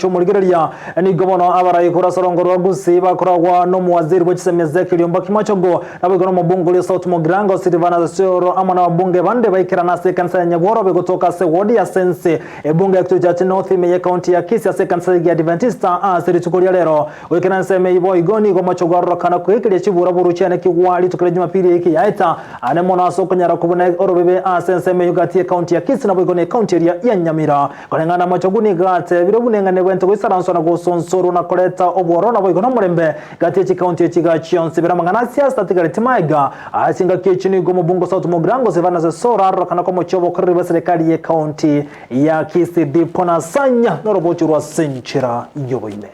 Mwancho omorigereria, nigo bono abarai korwa ase orongo rwa Gusii bakoragwa nomowaziri bwe chisemi Ezekiel Ombaki Machogu, naboigo nomobunge oria South Mugirango Silvanus Osoro amo nababunge bande baikerana ase ekanisa ya Nyabworobe gotoka ase ewodi ya Sense, ebunge ya Kitutu Chache North ime y'ecounty ya Kisii ase ekanisa ya Adventista ase rituko ria rero. Goikera ensemo eyio boigo nigo Machogu arorokana koekeria chiburaburu chianekigwa rituko ria Jumapili eke yaeta ane mono ase okonyara kobuna orobebe ase ensemo eyio gati y'ecounty ya Kisii naboigo necounty eria ya Nyamira. Koreng'ana na Machogu nigo atebire buna eng'ana ebwenerete goisaranswa na gosonsorwa na koreta obwororo naboigo nomorembe gati ye chikaunti echi iga chionsi. Bera amang'ana a siasa atigareti maega. Ase engaki echio nigo omobunge o South Mugirango Silvanus Osoro arorokana komochia obokoreri bwe serikali ye county ya Kisii Dipona Sanya norobocho rwa senchera yoboime.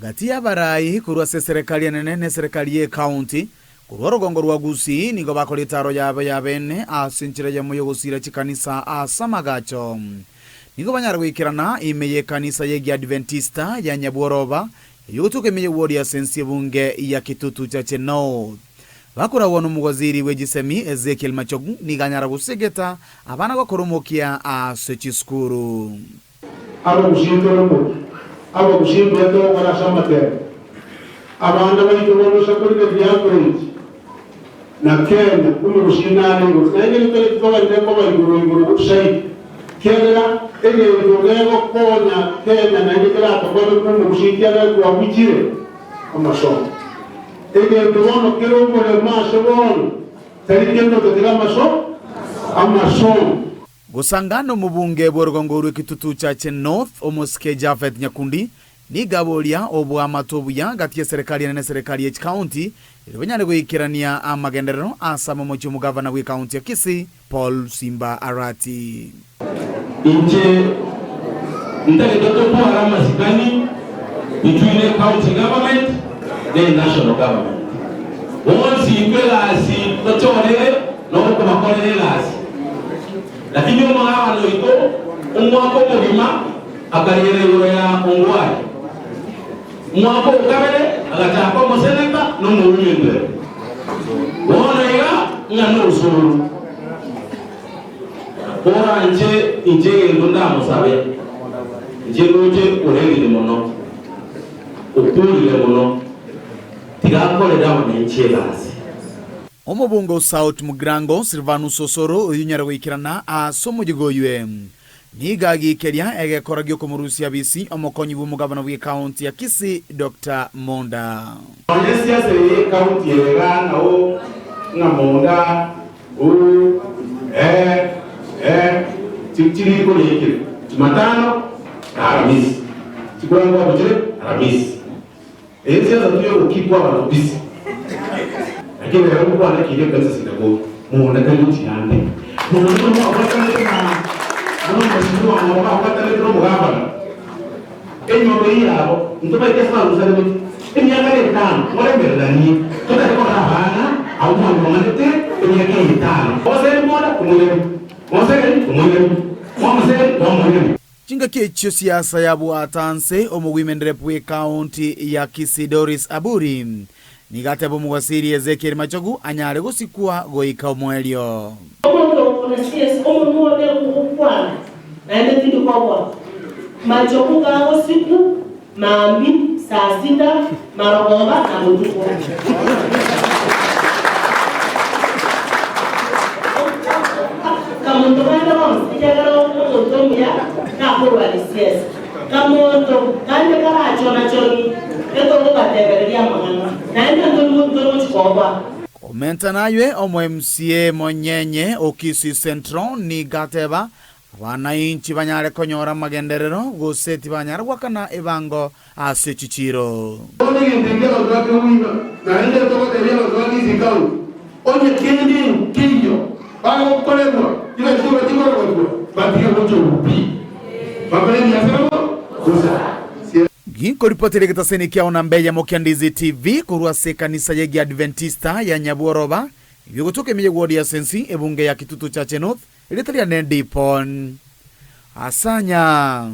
Gati y'abarai korwa ase eserekari enene na eserekari y'ecounty korwa orogongo rwa Gusii nigo bakora etaaro yabo y'abene ase enchera eyemo y'ogosiira chikanisa ase amagacho. Nigo banyare goikerana ime y'ekanisa y'Egiadventista ya Nyabworoba eyogotoka ime y'ewodi ase ense ebunge ya Kitutu Chache North. Bakoragwa nomowaziri bw'echisemi Ezekiel Machogu nigo anyara gosegeta abana gokora omokia ase chisukuru. Abagusinto nomokia, abagusi mbuya togokora ase amatemo. Abana baito bono ase korigereria average na Kenya omogusi nare igoro naende gento titogaine koba igoro igoro zaidi kiagera egento gegokonya Kenya naende keratokonye buna omogusi ekiagera twabuchire amasomo. Egento bono kere omoremo ase bono tari kende otatiga amaso amasomo. Gosanga nomobunge bw'orogongo rw'ekitutu Chache North, omosike Japheth Nyakundi, nigo aboria oboamate obuya gati y'eserekari enene n'eserekari ye chikaunti erio banyare goikerania amagenderero ase amamochi omogavana bw'ekaunti ya Kisii Paul Simba Arati. Inche ntagete totware amasikani between e county government ne national government. Bonsi intwe egasi tochorere nokobakorera egasi. Lakini omogabane oito omwaka omogima akariera igoro ya Ongwae. Omwaka o kabere agachaka omoseneta na omowomen rep. Bono iga ng'a nosoro. Koranche inche egento ndamosabe, inche ndoche orerire mono, okurire mono, tiga akorere abananchi egasi. Omobunge o South Mugirango, Silvanus Osoro, oyio onyare goikerana ase omoyega oywe, nigo agiikeria egekora gi'okomorusia bisi omokonyi bw'omogavana bw'ecounty ya Kisii, Doctor Monda. Nonya esiasa eye y'ecounty eye igaa nao ng'a Monda, u, e, e, chi chiriko riikire Jumatano na Aramisi, chikurangwa amo chire Aramisi. Eye siasa tu yogokikwa abanto busy. Lakini rero ngokwana ekiina ekanisa sinagogi, monda tari gochia ande. Monda buna mwabwatanete na buna omweshimiwa ng'o babwatanete na omogavana. Enyomba eyio yabo ntobaike ase barusanemete emiaka ere etano moremereranie totari korora abana abwo mwanyuomanete emiaka eye etano. Moseri monda omoirani, moseri omoirani, mwamoseri mwamoirani. Chingaki echio siasa yabwata nse omogwimendere bw'ekaunti ya Kisii Doris Aburi nigo ateba omogwasiri Ezekiel Machogu anyare gosikwa goika omoerio. Omonto okona siesi, omonwa one ogokwana, naende tindi koboa. Machogu gagosiku, mambi, saa sita, marogoba na botuko. Kamonto kande bonsi, ekiagera omonto omuya takorwa risiesi. Kamonto kande karachona-choni, etogobatebereria amang'ana, naende ntori gochia koboa. Komenta naywe omo MCA Monyenye o Kisii Central nigo ateba abanainchi banyare konyora amagenderero gose tibanyara goakana ebango ase chichiiro. Bono egento eke abanto bakegoima, naende togotebia abanto ba Kisii County, onye kende nkeiyo bagokorerwa chibesa chiabo chikorogotwa, batige gochorwa pi, bakore ebiasara bo bosa. Ginkoripoteria egetaseni kiao na mbeyemo kia Ndizi TV korwa ase ekanisa y'Egiadventista ya Nyabworoba, ebigotoka ime y'ewodi ya Sensi, ebunge ya Kitutu Chache North, erieta riane Dipon Asanya.